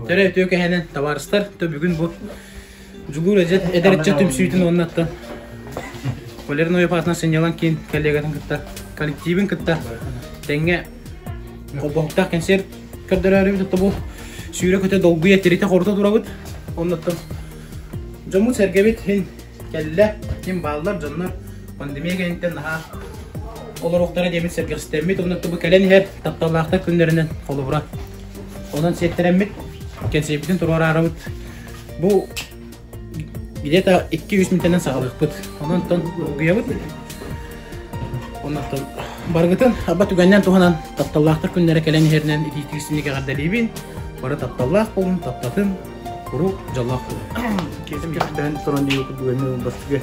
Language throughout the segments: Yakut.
Төрө үтүө кэһэнэн табаарыстар, то бүгүн бу Дьулуур эдэр ыччат түмсүүтүн уоннаттан Валерий Ноев аатынан сынньалаҥ киин коллегатын кытта, коллективин кытта тэҥҥэ холбоһуктаах кэнсиэр көрдөрөөрүбүт бу сүүрэ-көтө долгуйа тиритэ-хорута турабыт. Оннуттан дьоммут-сэргэбит иһин кэллэ, ким бааллар дьоннор пандемия кэнниттэн наһаа олоруохтара диэммит сэргэхситэммит, оннуттан бу кэлэн иһэр тапталлаахтар күннэринэн холобура. Онон сиэттэрэммит, кэнсиэрбитин туруораарыбыт. Бу где-то 2-3 мүнүүтэнэн саҕалыахпыт. Онон долгуйабыт. Онон барыгытын аба түгэннэн туһанан тапталлаахтар күннэрэ кэлэн иһэринэн итиитигисинник эҕэрдэлиибин. Бары тапталлаах буолун, таптатын, куруук дьоллоох буолун. Кэпсээн туран диэки бүгүҥҥү бастакы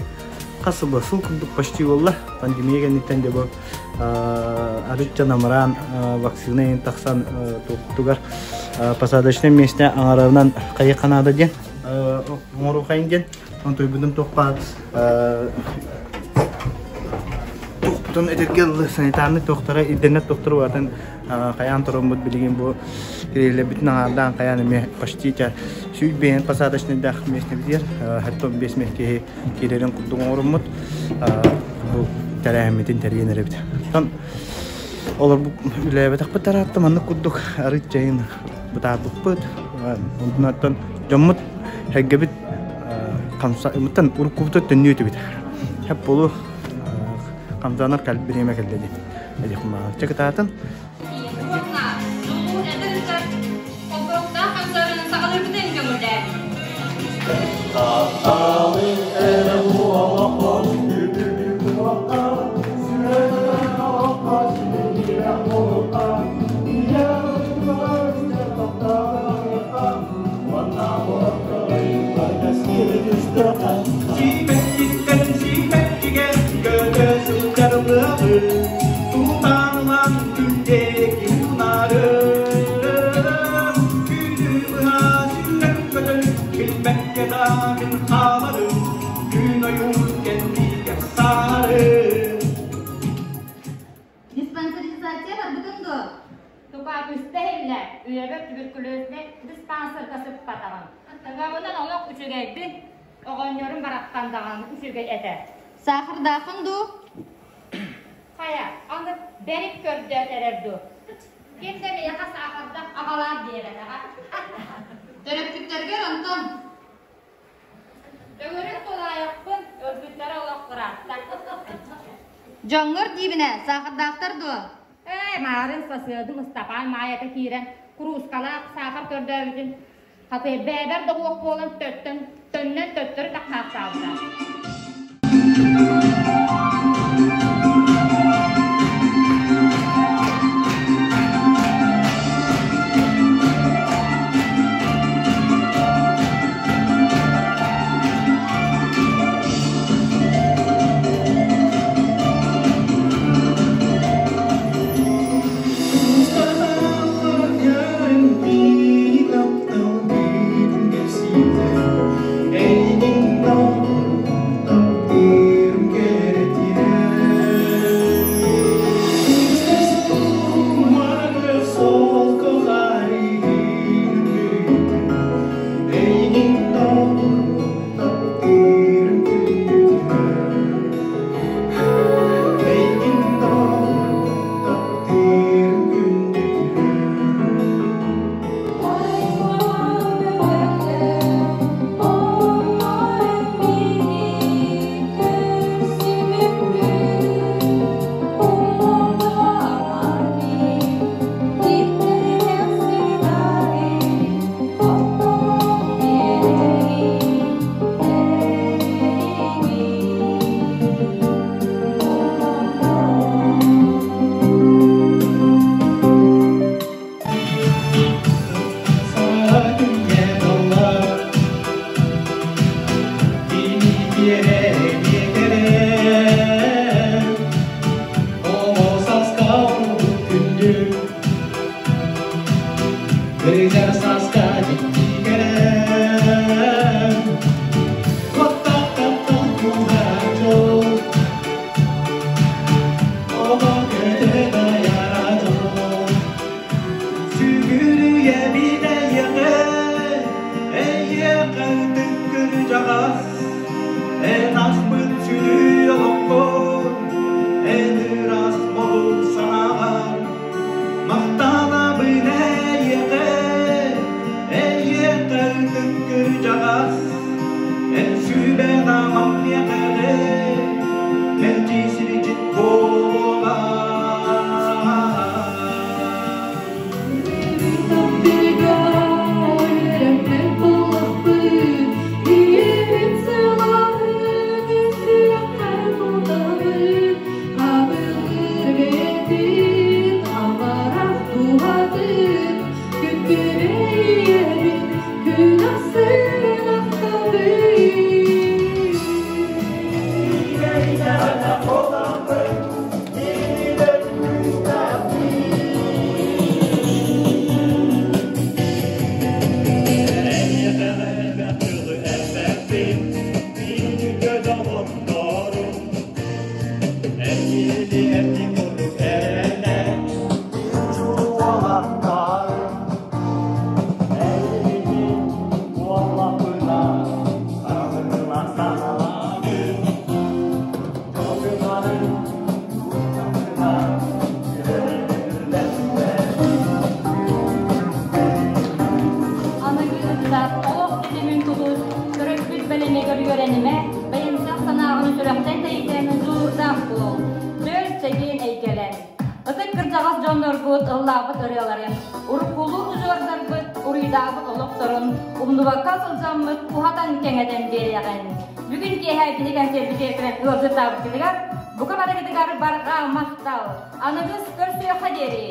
хас сыл сыл курдук почти буолла. Пандемия кэнниттэн дьэ бу арычча намыраан вакцина иһин тахсан туохтугар посадочнай миэстэ аҥарарынан хайы ханаада диэн оҥоруохайын диэн онтуйбутун туохпа туохпутун этэргэ дылы санитарный туохтара ирдэнэр туохтара барытын хайаан тураммыт билигин бу кириллэрбитин аҥаардаан хайаан эмиэ почти сүүс посадочныйдаах миэстэбитигэр 75 киһи киирэрин курдук оҥоруммут бу тэрээһиммитин тэрийэн эрэбит. Оттон олорбут үлэлээбэтэхпит тараатта маннык курдук арыт чайын бытаарбыппыт. Онтон дьоммут сэргэбит хамсаммыттан уруккубутугар төннүө этибит. Хэп буолу хамсанар бириэмэ кэллэ дии. Эдихмаачча кытаатын. Диспансеризация барбытын дуо? Тупа түстэ иһиллэ, үйэбэр туберкулезнай диспансерга сыппатаҕым. Ыгабынан олох үчүгэйбин, оҕонньорум барахсан даҕаны үчүгэй этэ. Саахардааххын дуу? Хайа, аны бэрик көрдөөн эрэр дуу? Ким да миэхэ саахарда аҕалаан биэрбэтэҕэ. Төрөппүттэргэр онтон Төгүрүк тулаайахпын, өлбүттэрэ олох ыраатта. Дьоҥҥор диибинэ, саахардаахтар дуо? Ээ, маарын сасыадым Ыстапаан Маайата киирэн куруускалаах саахар көрдөөбүтүн хатыы бэйэбэр да уох буолан төттөн төннөн төттөрү тахсаахтаабыта. сүрэхтэн тэйитэн дьулуурдаах буол, чөл чэгиэн эйгэлэн. Ытык кырдьаҕас дьоннорбут ыллаабыт ырыаларын, уруккулуу удьуордарбыт уруйдаабыт олохторун умнубакка сылдьаммыт уһатан кэҥэтэн биэриэҕин. Бүгүн киэһэ кини кэнсиэрбитигэр ыалдьыттаабыккытыгар бука барыгытыгар барҕа махтал! Аныгыс көрсүөххэ диэри!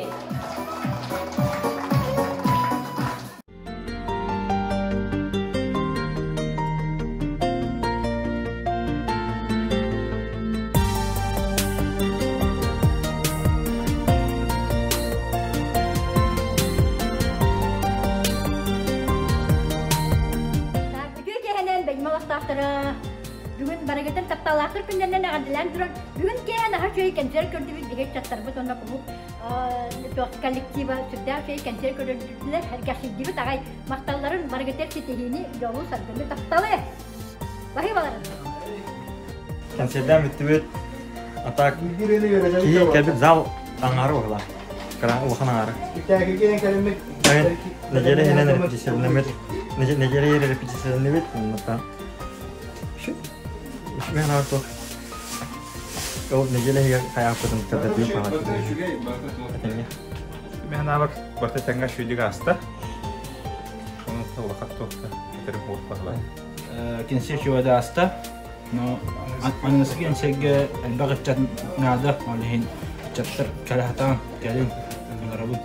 Үтүө киэһэнэн бэймэ олохтоохторо бүгүн барыгытын тапталлаахтар күннэринэн эҕэрдэлээн туран бүгүн киэһэ наһаа үчүгэй кэнсиэр көрдүбүт биһиги ыччаттарбыт уонна кулууп коллектива сүрдээх үчүгэй кэнсиэр көрдөрдүлэр сэргэхсийдибит аҕай махталларын барыгытыгар ситиһиини дьолу саргыны тапталы баһыыбаларын Кэнсиэрдээн бүттүбүт. А так киһи кэлбит зал аҥаары уһула. Кыра улахан аҥаары. Неделя иһинэн репетицияланныбыт. Неделя репетицияланныбыт. Оннуктан. Үчүгэй аҥаар Ол неделя иһигэр хайааппытын көрдөрдүү Этэҥҥэ. Мен аабар барта тэҥҥэ шүйдүк ааста. Onun улахан туохта этэрим буолбатылар. Кэнсиэр чугада ааста. Но аныгыскы кэнсиэргэ элбэх ыччат наада. Ол иһин ыччаттар кэлэ сатаан кэлин ыҥырабын.